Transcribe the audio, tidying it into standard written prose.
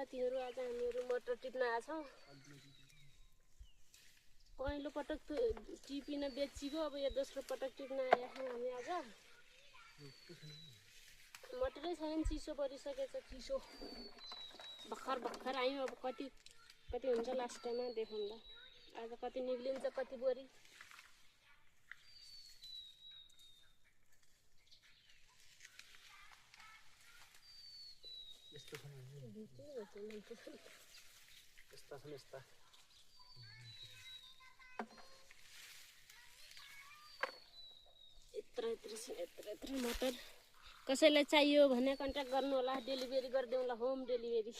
साथीहरू आज हामीहरू मटर टिप्न आएका छौँ। पहिलो पटक टिपिन बेचिगयो, अब यो दोस्रो पटक टिप्न आएका छौँ हामी आज। मटरै छैन, चिसो परिसकेछ, चिसो भर्खर आयौँ। अब कति हुन्छ लास्ट टाइममा देखाउँला। आज कति निक्लिन्छ, कति बोरी। यस्तो छ यस्ता यत्रो मटर कसैलाई चाहियो भने कन्ट्याक्ट गर्नु होला, डेलिभरी गरिदेऊँला। Home delivery